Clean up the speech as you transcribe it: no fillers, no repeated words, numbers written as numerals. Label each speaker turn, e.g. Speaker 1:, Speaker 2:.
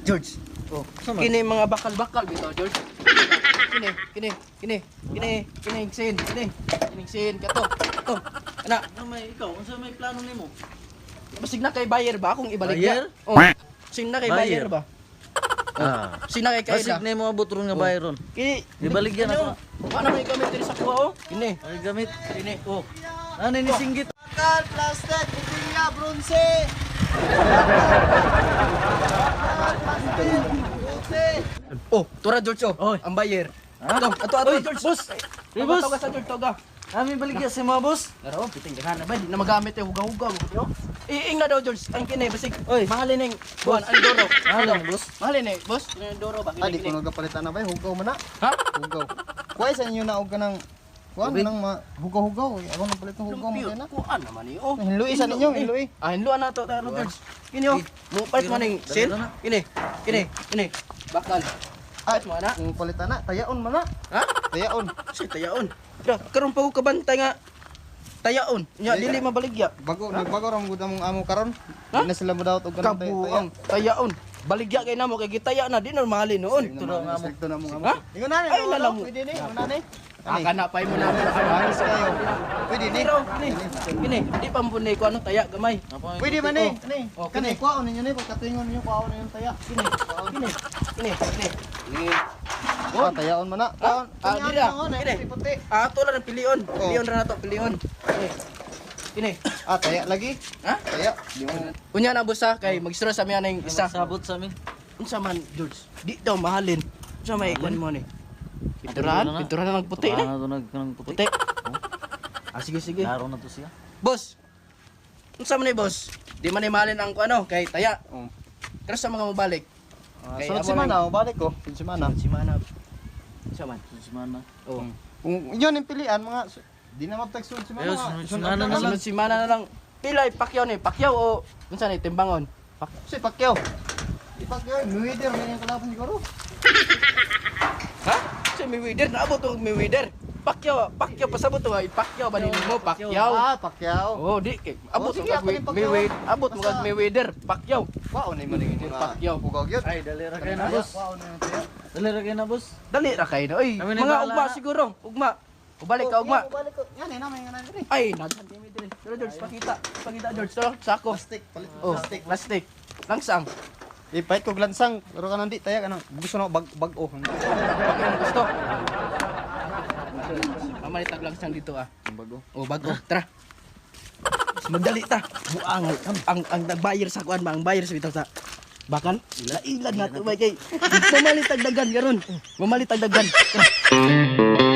Speaker 1: George.
Speaker 2: Oh, sama.
Speaker 1: Kini mga bakal-bakal bitaw, George. Kini, kini, kini, kini, kini sin, kini. Kini sin kato. Kato. Ana,
Speaker 2: Ano may ikaw? Unsa may plano nimo?
Speaker 1: basig na kay buyer ba akong ibalik
Speaker 2: Buyer?
Speaker 1: Oh. Sing na kay buyer
Speaker 2: Buyer.
Speaker 1: ba?
Speaker 2: Ah.
Speaker 1: Sing na kay
Speaker 2: Basig
Speaker 1: kaila.
Speaker 2: nimo abot ron nga
Speaker 1: Oh.
Speaker 2: bayron.
Speaker 1: Kini,
Speaker 2: Ibaligyan
Speaker 1: ano?
Speaker 2: ako.
Speaker 1: Wa na may gamit diri sa kuha oh. Kini,
Speaker 2: Ay gamit.
Speaker 1: kini.
Speaker 2: Oh. Ano ni singgit?
Speaker 3: Bakal, plastic, botilya, bronze. Plastic, bronze.
Speaker 1: Oh, tura George oh.
Speaker 2: Oy.
Speaker 1: Ang buyer.
Speaker 2: Ha?
Speaker 1: Ato, ato, ato
Speaker 2: Oy,
Speaker 1: George.
Speaker 2: boss.
Speaker 1: Toga,
Speaker 2: Hey, boss.
Speaker 1: toga sa George, toga.
Speaker 2: Ami baligya si mga boss.
Speaker 1: Laro, piting daghan na ba? Di na magamit eh, huga-huga. Yo. Iing na daw George, ang kini basig.
Speaker 2: Oy.
Speaker 1: Mahalin ning buwan ang doro.
Speaker 2: Mahal ang boss.
Speaker 1: Mahalin eh, boss. Kini ang doro ba?
Speaker 3: Ah,
Speaker 1: Kini
Speaker 3: di ko
Speaker 1: kini.
Speaker 3: nagapalitan na ba? Hugaw man na.
Speaker 1: Ha?
Speaker 3: Hugaw. Kuha sa inyo na og kanang kuha
Speaker 2: Tubig?
Speaker 3: nang hugaw-hugaw. Ako nang palit ng hugaw mo
Speaker 1: Lumpio,
Speaker 3: na.
Speaker 1: kuan naman ni oh.
Speaker 3: Hinlui sa ninyo, hinlui.
Speaker 1: Ah, hinluan na to taro George. Kini oh. Mo palit man ning
Speaker 2: Dali
Speaker 1: sin.
Speaker 2: na na.
Speaker 1: Kini, kini, kini. Bakal.
Speaker 3: Ah,
Speaker 1: Palit mo na.
Speaker 3: kung palitan na, tayaon man na.
Speaker 1: Ha?
Speaker 3: Tayaon.
Speaker 1: Si tayaon. Dra, karon pa ko kabantay nga tayaon. Nya
Speaker 3: Dili.
Speaker 1: dili mabaligya.
Speaker 3: Bago nagbago ra gud among amo karon.
Speaker 1: Ha?
Speaker 3: Di na sila mo dawat og kanang
Speaker 1: Kabuang tayaon. Baligya kay namo kay gitaya na di na mahalin noon.
Speaker 3: Ito na amo. Stricto na mong amo.
Speaker 1: Ha?
Speaker 3: Ingon na ni.
Speaker 1: Ay, lala mo.
Speaker 3: Pwede ni, ingon na ni.
Speaker 1: Ah, kana pa mo na.
Speaker 3: Ayos kayo. Pwede ni.
Speaker 1: Pero kini, kini, di pa mo ni ko ano taya gamay.
Speaker 3: Pwede man ni. Ni.
Speaker 1: Oh,
Speaker 3: Kani
Speaker 1: kini.
Speaker 3: kuhaon ninyo ni pagkatingon ninyo kuhaon ninyo taya.
Speaker 1: Kini, kini, kini, kini. Kini.
Speaker 3: Ah, tayaon man na. Kuhaon.
Speaker 1: Ah,
Speaker 3: Kani,
Speaker 1: dira.
Speaker 3: ano, ano,
Speaker 1: Kini.
Speaker 3: puti-puti.
Speaker 1: Ah, ato lang ang pilion.
Speaker 3: Oh.
Speaker 1: Pilion ra na to, pilion. Kini. Kini.
Speaker 3: Ah, taya lagi.
Speaker 1: Ha?
Speaker 3: Taya. Di mo.
Speaker 1: Unya na boss ha, kay magsura sa miya ning isa.
Speaker 2: Sabot sa amin.
Speaker 1: Unsa man George? Di daw mahalin. Unsa may kuan mo ni? Pinturahan, pinturahan na ng puti na.
Speaker 2: Ano nag kanang puti.
Speaker 1: Puti. Ah, sige sige.
Speaker 2: Laro na to siya.
Speaker 1: Boss. Unsa man ni boss? Di man ni mahalin ang kuano kay taya.
Speaker 3: Oh.
Speaker 1: Pero sa mga mobalik.
Speaker 3: Ah,
Speaker 1: Kay
Speaker 3: sunod
Speaker 1: amo
Speaker 3: semana, oh, balik ko. Sunod semana.
Speaker 1: Sunod semana. Unsa man?
Speaker 2: Sunod semana.
Speaker 1: Oh.
Speaker 3: Kung yun ang pilian mga di na maptag sunod semana.
Speaker 2: Ayun,
Speaker 3: Mga
Speaker 2: sunod semana na lang.
Speaker 1: Sunod semana na lang. Pilay Pacquiao ni, Pacquiao o unsa ni timbangon?
Speaker 3: Si Pacquiao. Si Pacquiao, Mayweather may yung kalaban siguro.
Speaker 1: Ha? Si Mayweather naabot og Mayweather. Pacquiao, Pacquiao pasabot to ay Pacquiao ba nimo Pacquiao?
Speaker 3: Ah, Pacquiao.
Speaker 1: Oh, di kay abot
Speaker 3: Oh, sige,
Speaker 1: mo
Speaker 3: ako
Speaker 1: kag
Speaker 3: ni Pacquiao.
Speaker 1: Mayweather, abot mo kag
Speaker 3: Basta-
Speaker 1: Mayweather, Pacquiao.
Speaker 3: Kuhaon ni man yung mga
Speaker 1: Pacquiao.
Speaker 3: hugaw gyud.
Speaker 2: Ay, dali ra kayo na boss.
Speaker 3: Kuhaon ni yung taya.
Speaker 2: Dali ra kayo na boss.
Speaker 1: Dali ra kay na. Oy,
Speaker 2: Kami ni
Speaker 1: mga
Speaker 2: bahala
Speaker 1: ugma
Speaker 2: na.
Speaker 1: siguro, ugma. Ubalik ka ugma.
Speaker 3: Oh, Balik ko. Yan eh, namin nga diri.
Speaker 1: Ay, naghan kami diri. Pero George, pakita. Pakita George, tara, sako.
Speaker 3: Plastic, palit
Speaker 1: Oh,
Speaker 3: plastic.
Speaker 1: plastic. Langsang.
Speaker 3: Ipait ko glansang, pero kanang di taya kanang gusto na bag bag-o.
Speaker 1: Pag ang gusto. Mamalit tag langsang dito ah.
Speaker 3: Bago.
Speaker 1: Oh, bago. Tara. Magdali ta. Buang ang nagbayar sa kuan ba ang bayar sa bitaw sa bakal. Ila ilad na to ba kay mamalit tag dagan karon. Mamalit tag dagan. Tara.